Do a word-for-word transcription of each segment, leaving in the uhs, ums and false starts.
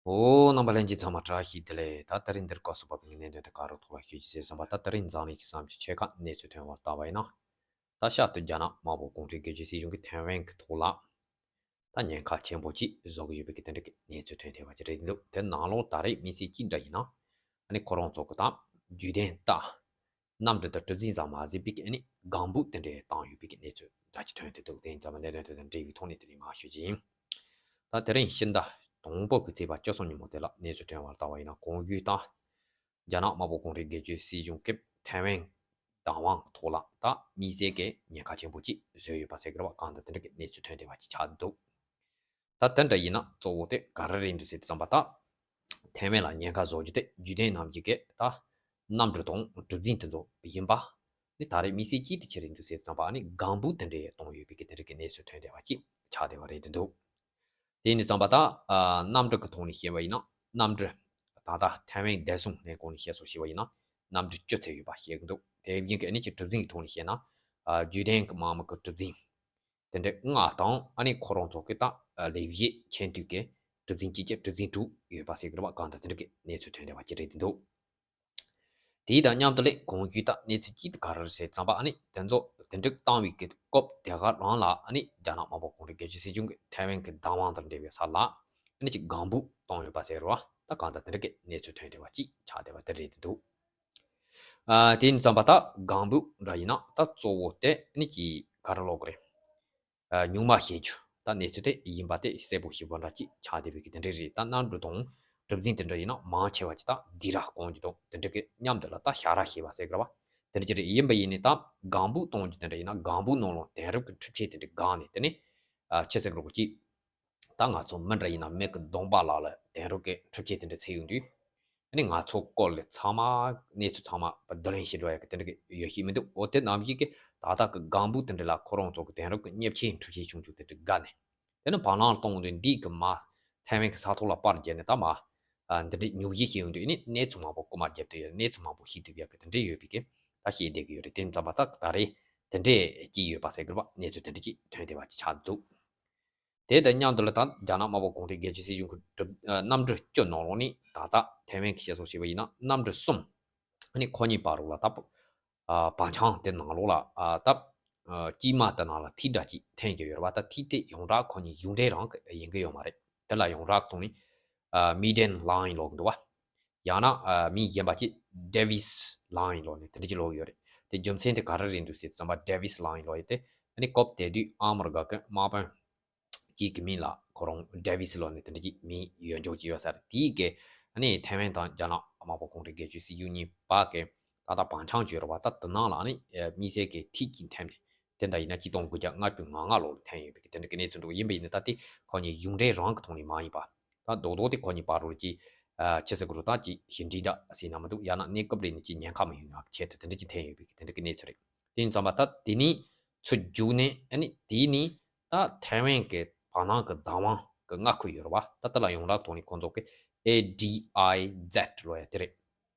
ཨོ། རྣམ་པ་ལྷན་རྒྱས་ཚང་མ་བཀྲ་ཤིས་བདེ་ལེགས། ད་དེ་རིང་འདིར་སྐབས་སུ་བབས་པའི་གནད་དོན་དེ་ག་རུ་ཐོག་ལ་ཞུ་རྒྱུ་བྱས་སོང་བ། ད་དེ་རིང་འཛམ་གླིང་གི་བསམ་སྤྱོད་ཆེ་ཁག་གནས་ཚུལ་ཐོན་པར་བལྟ་བ་ཡིན་ན། ད་ཤར་དུ་རྒྱ་ནག་དམར་པོ་གུང་ཁྲན་རྒྱལ་སྤྱིའི་སྲིད་གཞུང་གིས་ཐའེ་ཝན་གྱི་ཐོག་ལ་ད་ཉེན་ཁ་ཆེན་པོ་ཅིག་བཟོ་གི་ཡོད་པའི་གི་དེ་འདྲ་གི་གནས་ཚུལ་ཐོན་བསྡད་པ་ཅིག་རེད་འདུག་དེ་ནང་ལོགས་ད་རེས་མི་སེར་གཅིག་འདྲ་ཡིན་ན། ཨ་ནི་ཁོ་རང་ཚོ་གི་ད་བརྒྱུད་ལྡན་ད་གནམ་གྲུ་དང་གྲུ་གཟིངས་ཙམ་མ་ཟད་པའི་གི་ཨ་ནི་ལྒང་བུ་དེ་འདྲ་བཏང་ཡོད་པའི་གི་གནས་ཚུལ་འདྲ་ཅིག་ཐོན་བསྡད་འདུག་དེ་ཡིན་ཙང་གནད་དོན་དེ་དང་འབྲེལ་བའི་ཐོག་ནས་དེ་རིང་མར་ཞུ་རྒྱུ་ཡིན། ད་དེ་རིང་ཕྱི་ཟླ་དང་པོ་གི་ཚེས་པ་བཅུ་གསུམ་ཉིན་མོ་དེ་ལ་གནས་ཚུལ་ཐོན་པར་བལྟ་བ་ཡིན་ན། གོང་ཞུས་ལྟར་རྒྱ་ནག་དམར་པོ་གུང་ཁྲན་རྒྱལ་སྤྱིའི་སྲིད་གཞུང་གིས་ཐའེ་ཝན་བདག་དབང་ཐོག་ལ་ད་དམིགས་བསལ་གྱི་ཉེན་ཁ་ཆེན་པོ་ཅིག་བཟོས་ཡོད་པ་ཟེར་གི་རེད་བ། གང་ལྟར་དེ་འདྲ་གི་གནས་ཚུལ་ཐོན་བསྡད་པ་ཅིག་ཆགས་འདུག་ད་དེ་འདྲ་ཡིན་ན་གཙོ་བོ་དེ་ག་རེ་རེད་འདུག་ཟེར་དུས་ཙམ་པ། ད་ཐའེ་ཝན་ལ་ཉེན་ཁ་བཟོ་རྒྱུ་དེ་བརྒྱུད་ལྡན་རྣམས་ཀྱིས་ད་གནམ་གྲུ་དང་གྲུ་གཟིངས་དེ་ཚོ་ཡིན་པ། ནི་ད་རེས་དམིགས་བསལ་གྱིས་དེ་ཅི་རེད་འདུག་ཟེར་དུས་ཙམ་པ། ཨ་ནི་ལྒང་བུ་དེ་འདྲའི་གཏོང་ཡོད་པའི་གི་དེ་འདྲ་གི་གནས་ཚུལ་ཐོན་བསྡད་པ་ཅིག་ཆགས་བསྡད་པ་རེད་འདུག་དེ་ཡིན་དུས་ཙམ་པ་ད་ཨ་གནམ་གྲུ་གི་ཐོག་ནས་བཤད་པ་ཡིན་ན། གནམ་གྲུ་ད་ལྟ་ཐའེ་ཝན་བདེ་སྲུང་ལས་ཁུངས་ནས་བཤད་སོང་ཞུས་པ་ཡིན་ན། གནམ་གྲུ་བཅུ་ཚད་ཡོད་པ་བཤད་གི་འདུག་དེ་བཞིན་གི་ཨ་ནི་ཅིག་གྲུ་གཟིངས་ཀྱི་ཐོག་ནས་བཤད་ན། ཨ་བརྒྱུད་ལྡན་གྱི་དམག་མི་གི་གྲུ་གཟིངས་དེ་འདྲ་ལྔ་དང་། ཨ་ནི་ཁོ་རང་ཚོ་གི་ད་ལས་བྱེད་ཆེན་དུས་ཀྱི་གྲུ་གཟིངས་གཅིག་བརྒྱད། གྲུ་གཟིངས་དྲུག་ཡོད་པ་ཟེར་གི་རེད་བ། གང་ལྟར་དེ་འདྲ་གི་གནས་ཚུལ་ཐོན་བསྡད་པ་ཅིག་རེད་འདུག་དེའི་དང་མཉམ་དུ་ལས་གོང་ཞུས་ད་གནས་ཚུལ་གཅིག་དེ་ག་རེ་རེད་ཟེར་དུས་ཙམ་པ། ཨ་ནི་དེ་ཚོ་དེ་འདྲ་བཏང་བའི་གི་སྐབས་དེ་ག་རང་ལ། ཨ་ནི་རྒྱ་ནག་དམར་པོ་གུང་ཁྲན་རྒྱལ་སྤྱིའི་སྲིད་གཞུང་གིས་ཐའེ་ཝན་གྱི་བདག་དབང་དང་འབྲེལ་བའི་ས་ལ་ཨ་ནི་ཅིག་ལྒང་བུ་བཏང་ཡོད་པ་ཟེར་བ། ད་གང་ལྟར་དེ་འདྲ་གི་གནས་ཚུལ་ཐོན་བསྡད་པ་ཅིག་ཆགས་བསྡད་པ་དེ་རེད་འདུག་ཨ་དེ་ཡིན་དུས་ཙམ་པ་ད་ལྒང་བུ་འདྲ་ཡིན་ན་ད་གཙོ་བོ་དེ་ཨ་ནི་ཅིག་ག་རེ་ལབ་དགོས་རེད། ཨ་སྨྱུག་མ་བྱེད་རྒྱུ་ད་གནས་ཚུལ་དེ་ཡིན་པ་དེ་གསལ་པོ་ཞེ་པོ་འདྲ་ཅིག་ཆགས་བསྡད་པའི་གི་དེ་འདྲ་རེད། ད་གནམ་གྲུ་དང་གྲུ་གཟིངས་དེ་འདྲ་ཡིན་ན་མང་ཆེ་བ་ཅིག་ད་སྡིགས་ར་སྐོང་རྒྱུ་དང་དེ་འདྲ་གི་མཉམ་དུ་ལ་ད་ཞབས་ར་བྱེད་པ་ཟེར་གི་རེད་བ། དེ་འདྲ་ཅིག་རེད། ཡིན་པ་ཡིན་ནའི་ད་ལྒང་བུ་གཏོང་རྒྱུ་དེ་འདྲ་ཡིན་ན་ལྒང་བུ་ནང་ལོགས་དེང་རབས་ཀྱི་འཕྲུལ་ཆས་དེ་འདྲ་བསྒར་ནས། དེ་ནས་ཨ་ཅི་ཟེར་གི་རེད་གོ་ཅིག་ད་ང་ཚོ་མི་འདྲ་ཡིན་ན་མིག་གི་གདོང་པ་ལ་ལ་དེང་རབས་ཀྱི་འཕྲུལ་ཆས་དེ་འདྲ་ཚུད་ཡོང་དུས། ཨ་ནི་ང་ཚོ་སྐོར་ལ་ཚང་མ་གནས་ཚུལ་ཚང་མ་བསྡུ་ལེན་བྱེད་འགྲོ་ཡ་གི་དེ་འདྲ་གི་ཡོད་ཤེས་མི་འདུག་འོ་དེ་ནམ་ཞིག་གི་ད་ལྟ་གི་ལྒང་བུ་དེ་འདྲ་ལ་ཁོ་རང་ཚོ་གི་དེང་རབས་ཀྱི་མཉེན་ཆས་འཕྲུལ་ཆས་ཆུང་ཆུང་དེ་འདྲ་བསྒར་ནས། དེ་ནི་བར་སྣང་གཏོང་དུས་འདི་གི་མ་ཐའེ་ཝན་གི་ས་ཐོག་ལ་པར་བརྒྱབ་ནས་ད་མ་ཨ་འདི་འདྲའི་ཉོ་གཞི་བྱེད་ཡོང་དུས། ཨ་ནི་གནས་ཚུལ་མང་པོ་རྐུ་མ་བརྒྱབ་བསྡད་ཡོད། གནས་ཚུལ་མང་པོ་ཤེས་ཐུབ་ཡ་གི་དེ་འདྲ་ཡོད་པའི་གི་ད་བཤད་བསྡད་གི་ཡོད་རེད། དེ་ཙམ་པ་ད་ད་རེས་དེ་འདྲས་ཀྱི་ཡོད་པ་ཟེར་གི་རེད་བ། གནས་ཚུལ་དེ་འདྲ་ཅིག་ཐོན་བསྡད་པ་ཅིག་ཆགས་འདུག་དེ་དང་མཉམ་དུ་ལ་ད་རྒྱ་ནག་དམར་པོ་གུང་ཁྲན་རྒྱལ་སྤྱིའི་སྲིད་གཞུང་གི་གྲུ་ཨ་གནམ་གྲུ་བཅུ་ནང་ལོགས་ནས། ད་ལྟ་ཐའེ་ཝན་གྱི་བཤད་སྲོལ་བྱས་པ་ཡིན་ན་གནམ་གྲུ་གསུམ། ཨ་ནི་ཁོ་གཉིས་བར་རུ་ལ་ད་ཨ་བང་ཆང་དེ་ནང་ལོགས་ལ་ཨ་ད་ཨ་དཀྱིལ་མ་དེ་ནང་ལ་ཐིག་འདྲ་ཅིག་འཐེན་གྱི་ཡོད་རེད་བ། ད་ཐིག་དེ་ཡོངས་གྲགས་ཁོ་གཉིས་གཞུང་འབྲེལ་རང་གི་ཡིན་གྱི་ཡོད་མ་རེད། དེ་ལ་ཡོངས་གྲགས་ཐོག་ནས་ཨ་མི་ཌེན་ལའིན་ལབ་ཀྱི་འདུག་བ། ཡང་ན་ཨ་མིང་གཞན་པ་ཅིག་ཌེ་ཝིས་ལའིན་ལབ་ནས་དེ་འདྲ་ཅིག་ལབ་ཀྱི་ཡོད་རེད། དེ་རྒྱུ་མཚན་དེ་ག་རེ་རེད་འདུག་ཟེར་དུས་ཙམ་པ། ཌེ་ཝིས་ལའིན་ལབ་ཡ་དེ་ཨ་ནི་སྐབས་དེ་དུས་ཨ་མི་རི་ཀ་གི་དམག་དཔོན་གཅིག་གི་མིང་ལ་ཁོ་རང་ཌེ་ཝིས་ལབ་ནས་དེ་འདྲ་ཅིག་མིང་ཡོད་འཇོག་ཅིག་ཡོད་ས་རེད། དེའི་གི་ཨ་ནི་ཐའེ་ཝན་དང་རྒྱ་ནག་དམར་པོ་གུང་ཁྲན་རྒྱལ་སྤྱིའི་སྲིད་གཞུང་གཉིས་བར་གི་ད་ལྟ་བང་ཆང་བརྗོད་རེད་བ། ད་དེ་ནང་ལ་ཨ་ནི་དམིགས་བསལ་གྱི་ཐིག་ཅིག་འཐེན་ནས། དེ་འདྲ་ཡིན་ན་ཆིག་སྟོང་དགུ་བརྒྱ་ལྔ་བཅུ་ང་ལྔ་ལོ་ལ་འཐེན་ཡོད་པའི་གི་དེ་འདྲ་གི་གནས་ཚུལ་འདུག་ཡིན་པ་ཡིན་ན་ད་དེ་ཁོ་གཉིས་གཞུང་འབྲེལ་རང་གི་ཐོག་ནས་མ་ཡིན་པ། ད་རྡོག་རྡོག་དེ་ཁོ་གཉིས་བར་རུ་ཅིག་ཨ་ཅི་ཟེར་དགོས་རེད། ད་ཅིག་ཞི་འགྲིག་འདྲ་ཟེར་ན་མི་འདུག་ཡང་ན་གནས་སྐབས་རེ་ནས་ཅིག་ཉེན་ཁ་མི་ཡོང་ཡག་ཆེད་དུ་དེ་འདྲ་ཅིག་འཐེན་ཡོད་པའི་གི་དེ་འདྲ་གི་གནས་ཚུལ་རེད། དེ་ཡིན་ཙམ་པ་ད་དེ་ནས་ཚུར་རྒྱུགས་ནས། ཨ་ནི་དེ་ནས་ད་ཐའེ་ཝན་གི་བར་སྣང་གི་བདག་དབང་གི་མངའ་ཁུལ་ཡོད་རེད་བ། ད་དེ་ལ་ཡོངས་གྲགས་ཐོག་ནས་ཁོང་ཚོ་གི་ཨེ་ཌི་ཨའི་ཛེད་ལབ་ཡ་དེ་རེད།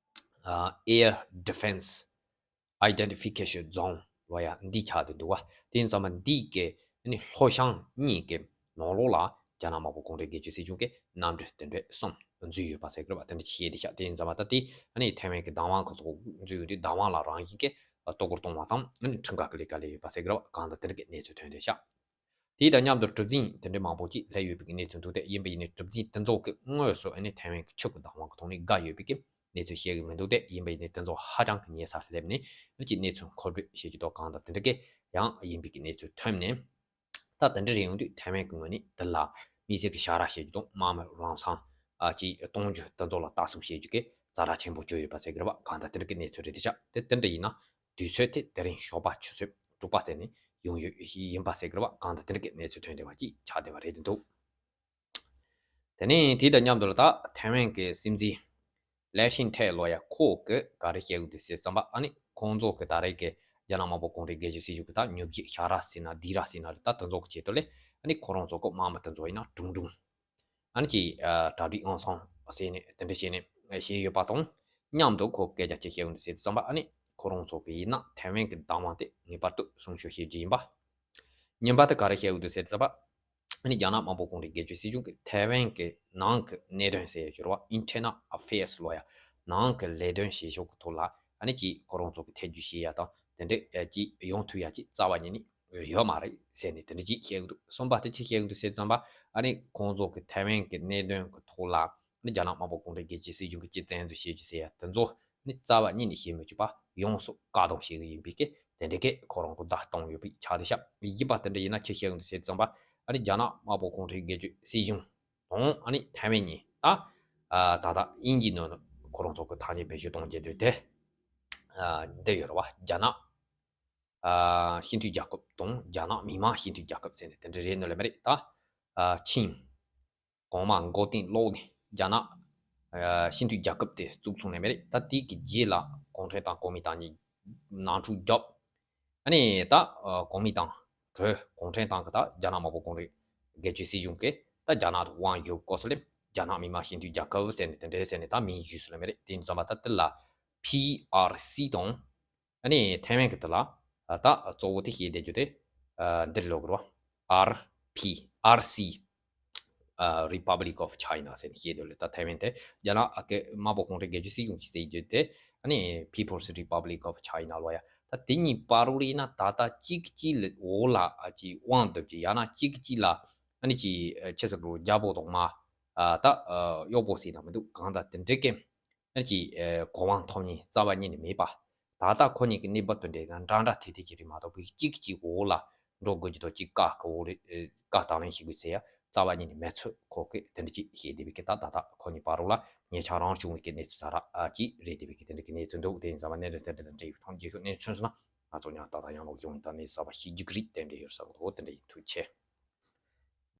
ཨ་Air Defense Identification Zone ལབ་ཡ་འདི་ཆགས་བསྡད་འདུག་བ། དེ་ཡིན་ཙམ་པ་འདི་གི་ཨ་ནི་ལྷོ་བྱང་གཉིས་ཀྱི་ནང་ལོགས་ལ་རྒྱ་ནག་དམར་པོ་གུང་ཁྲན་རྒྱལ་སྤྱིའི་སྲིད་གཞུང་གིས་གནམ་གྲུ་དེ་འདྲ་གསུམ་འཛུལ་ཡོད་པ་ཟེར་གི་རེད་བ། དེ་འདྲ་ཅིག་བཤད་བསྡད་ཤག་དེ་ཡིན་ཙམ་པ་ད་དེ་ཨ་ནི་ཐའེ་ཝན་གི་བདག་དབང་གི་ཐོག་འཛུལ་ཡོང་དུས་བདག་དབང་ལ་རང་བཞིན་གྱིས་གཏོར་རྒོལ་གཏོང་བ་དང་། ཨ་ནི་ཁྲིམས་འགལ་གྱི་ལས་ཀ་ལས་ཡོད་པ་ཟེར་གི་རེད་བ། གང་ལྟར་དེ་འདྲ་གི་གནས་ཚུལ་ཐོན་བསྡད་ཤག་དེ་དང་མཉམ་དུ་གྲུ་གཟིངས་དེ་འདྲ་མང་པོ་ཅིག་སླེབས་ཡོད་པའི་གནས་ཚུལ་འདུག་དེ་ཡིན་པ་ཡིན་ནའི་གྲུ་གཟིངས་དེ་ཚོ་གི་དངོས་སུ་ཨ་ནི་ཐའེ་ཝན་གྱི་ཆུ་གི་བདག་དབང་གི་ཐོག་ནས་བསྒར་ཡོད་པའི་གི་གནས་ཚུལ་བཤད་གི་མི་འདུག་དེ་ཡིན་པ་ཡིན་ནའི་དེ་ཚོ་ཧ་ཅང་གི་ཉེ་སར་སླེབས་ནས་ཨ་ནི་ཅིག་གནས་ཚུལ་མཁོ་སྤྲོད་བྱེད་རྒྱུ་དང་། གང་ལྟར་དེ་འདྲ་གི་ཡང་ཡིན་པའི་གི་གནས་ཚུལ་ཐོན་ནས། ད་དེ་འདྲ་རེད་ཡོང་དུས་ཐའེ་ཝན་གི་ངོས་ནས་དེ་ལ་དམིགས་བསལ་གི་ཞབས་ར་བྱེད་རྒྱུ་དང་དམག་མི་རང་སང་ཨ་ཅིག་གཏོང་རྒྱུ་དེ་ཚོ་ལ་ལྟ་སྲུང་བྱེད་རྒྱུ་གི་ཛ་དྲག་ཆེན་པོ་བྱུང་ཡོད་པ་ཟེར་གི་རེད་བ། གང་ལྟར་དེ་འདྲ་གི་གནས་ཚུལ་རེད་དེ་ཤག་དེ་དེ་འདྲ་ཡིན་ན་དུས་ཚོད་དེ་དེ་རིང་ཞོགས་པ་ཆུ་ཚོད་དྲུག་པ་ཙམ་ནས་ཡོང་ཡོད་ཡིན་པ་ཟེར་གི་རེད་བ། གང་ལྟར་དེ་འདྲ་གི་གནས་ཚུལ་ཐོན་བསྡད་པ་ཅིག་ཆགས་བསྡད་པ་རེད་དེ་འདུག་དེ་ནས་དེ་དང་མཉམ་དུ་ལ་ད་ཐའེ་ཝན་གི་སྲིད་འཛིན་ལེ་ཤིན་ཐེ་ལབ་ཡ་ཁོ་གི་ག་རེ་བཤད་ཡོད་འདུག་ཟེར་ཙམ་པ། ཨ་ནི་ཁོང་ཚོ་གི་ད་རེས་གི་རྒྱ་ནག་དམར་པོ་གུང་ཁྲན་རྒྱལ་སྤྱིའི་སྲིད་གཞུང་གི་ད་ཉོ་རྒྱུ་ཞབས་ར་ཟེར་ན་སྡིགས་ར་ཟེར་ན་རེད། ད་དེ་ཚོ་གི་ཆེད་དུ་ལས་ཨ་ནི་ཁོ་རང་ཚོ་གི་དམག་མི་དེ་ཚོ་ཡིན་ན་ཀྲུང་ཀྲུང་ཨ་ནི་ཅིག་ཨ་གྲ་སྒྲིག་ཨང་སང་ཟེར་ནས་དེ་འདྲ་བྱས་ནས་བྱས་ཡོད་པ་དང་། མཉམ་དུ་ཁོ་སྐད་ཆ་ཅིག་བཤད་ཡོད་འདུག་ཟེར་དུས་ཙམ་པ། ཨ་ནི་ཁོ་རང་ཚོ་གི་ཡིན་ན་ཐའེ་ཝན་གི་བདག་དབང་དེ་ངེས་པར་དུ་སྲུང་སྐྱོབ་བྱེད་རྒྱུ་ཡིན་པ། གཉིས་པ་དེ་ག་རེ་བཤད་ཡོད་འདུག་ཟེར་དུས་ཙམ་པ། ཨ་ནི་རྒྱ་ནག་དམར་པོ་གུང་ཁྲན་སྒེར་གཅོད་སྲིད་གཞུང་གི་ཐའེ་ཝན་གྱི་ནང་གི་གནད་དོན་ཟེར་ཡ་ཅིག་ཡོད་རེད་བ། Internal Affairs ལབ་ཡ། ནང་གི་ལས་དོན་བྱེད་ཕྱོགས་ཀྱི་ཐོག་ལ་ཨ་ནི་ཅིག་ཁོ་རང་ཚོ་གི་ཐེ་བྱུས་བྱེད་ཡ་དང་དེ་འདྲ་ཅིག་ཡོང་ཐུབ་ཡ་ཅིག་རྩ་བ་ཉིད་ནས་ཡོད་མ་རེད་ཟེར་ནས་དེ་འདྲ་ཅིག་བཤད་ཀྱི་འདུག་གསུམ་པ་དེ་ཅི་བཤད་ཀྱི་འདུག་ཟེར་ཙམ་པ། ཨ་ནི་ཁོང་ཚོ་གི་ཐའེ་ཝན་གྱི་གནད་དོན་གྱི་ཐོག་ལ་ཨ་ནི་རྒྱ་ནག་དམར་པོ་གུང་ཁྲན་སྒེར་གཅོད་སྲིད་གཞུང་གི་སྤྱི་བཙན་འཛུལ་བྱེད་རྒྱུ་ཟེར་ཡ་དེ་ཚོ་ཨ་ནི་རྩ་བ་ཉིད་ནས་བྱེད་མི་བཅུག་པ་ཡོངས་སུ་བཀག་སྡོམ་བྱེད་ཀྱི་ཡིན་པའི་སྐད་དེ་འདྲའི་སྐད་ཁོ་རང་གི་བརྡ་བཏང་ཡོད་པའི་ཆ་དེ་ཤག་བཞི་པ་དེ་འདྲ་ཡིན་ན་ཅི་བཤད་ཀྱི་འདུག་ཟེར་ཙམ་པ། ཨ་ནི་རྒྱ་ནག་དམར་པོ་གུང་ཁྲན་སྒེར་གཅོད་སྲིད་གཞུང་དང་ཨ་ནི་ཐའེ་ཝན་གཉིས་ད་ད་ལྟ་དབྱིན་ཇིའི་ནང་ཁོ་རང་ཚོ་གི་ཐག་ཉེ་བེད་སྤྱོད་གཏོང་རྒྱུ་དེ་དེ་འདི་ཡོད་རེད་བ། རྒྱ་ནག་སྤྱི་མཐུན་རྒྱལ་ཁབ་དང་རྒྱ་ནག་མི་དམངས་སྤྱི་མཐུན་རྒྱལ་ཁབ་ཟེར་ནས་དེ་འདྲ་རེད་ནོ་ལེ་མ་རེད་ད། ཆིང་གོང་མ་མགོ་རྟིང་སློག་ནས་རྒྱ་ནག་སྤྱི་མཐུན་རྒྱལ་ཁབ་དེ་བཙུགས་སོང་ནས་མ་རེད་ད། དེ་གི་རྗེས་ལ་གུང་ཁྲན་ཏང་གོ་མིན་ཏང་གཉིས་ནང་འཁྲུག་བརྒྱབ། ཨ་ནི་ད་གོ་མིན་ཏང་གྲོས་གུང་ཁྲན་ཏང་གི་ད་རྒྱ་ནག་དམར་པོ་གུང་ཁྲན་སྒེར་གཅོད་སྲིད་གཞུང་གིས་ད་རྒྱ་ནག་ཏུ་དབང་བསྒྱུར་བཀོད་སོང་ལེ། རྒྱ་ནག་མི་དམངས་སྤྱི་མཐུན་རྒྱལ་ཁབ་ཟེར་ནས་དེ་འདྲའི་ཟེར་ནས་ད་མིང་བརྗོད་སོང་ལེ་མ་རེད། དེ་ཡིན་ཙམ་པ་ད་དེ་ལ་པི་ཨར་སི་དང་ཨ་ནི་ཐའེ་ཝན་གྱི་དེ་ལ་ད་གཙོ་བོ་དེ་བཤད་བསྡད་རྒྱུ་དེ་འདིར་ལོག་རོ། ཨར་པི་ཨར་སི་Republic of China ཟེར་ནས་བཤད་འདུག་ལེ། ད་ཐའེ་ཝན་དེ་རྒྱ་ནག་གི་དམར་པོ་གུང་ཁྲན་སྒེར་གཅོད་སྲིད་གཞུང་གིས་ཟེར་རྒྱུ་དེ་ཨ་ནི་People's Republic of China ལོ་ཡ། ད་དེ་གཉིས་བར་རུ་ཡིན་ན་ད་ལྟ་གཅིག་གཅིག་ལ་འོག་ལ་ཨ་ཅིག་དབང་བསྡུ་རྒྱུ་ཡང་ན་གཅིག་གཅིག་ལ་ཨ་ནི་ཅིག་ཆི་ཟེར་རོ་རྒྱལ་པོ་དང་མ་ད་གཡོག་པོ་ཟེར་ན་མི་འདུག་གང་ལྟར་དེ་འདྲའི་སྐད། ཨ་ཅིག་གོ་དབང་ཐོབ་མཁན་རྩ་བ་ཉིད་ནས་མེད་པ། ད་ལྟ་ཁོ་གཉིས་ཀྱི་གནས་བབ་དེ་འདྲ་ཡིན་ན་འདྲ་འདྲ་དེ་དེ་ཅིག་རེད་མ་གཏོགས་གཅིག་གཅིག་འོག་ལ་འགྲོ་དགོས་ཀྱི་དང་གཅིག་བཀའ་གི་འོག་ལ་བཀའ་དང་ལེན་བྱེད་དགོས་ཟེར་ཡ་རྩ་བ་ཉིད་ནས་མེད་ཚུལ་ཁོ་གིས་དེ་འདྲ་ཅིག་བཤད་བསྡད་པའི་སྐད། ད་ད་ལྟ་ཁོ་གཉིས་བར་རོ་ལ་ཉེ་ཆར་རང་བྱུང་བའི་གནས་ཚུལ་ཟ་ར་ཅིག་རེད་བསྡད་པའི་གི་དེ་འདྲ་གི་གནས་ཚུལ་འདུག་དེ་ཡིན་ཙང་བ་གནས་འདྲ་དེ་འདྲ་དེ་འདྲ་ཡིག་ཐང་རྒྱལ་ཁབ་གནས་ཚུལ་སོང་ན་ང་ཚོ་ཉག་ཏག་ཏག་ཡང་ལོག་ཡོང་ཡིན། ད་གནས་ས་བ་ཤེས་རྒྱུ་གི་རིགས་དེ་འདྲ་ཡོད་ས་འདུག་དེ་འདྲ་ཡིན། ཐུགས་རྗེ་ཆེ།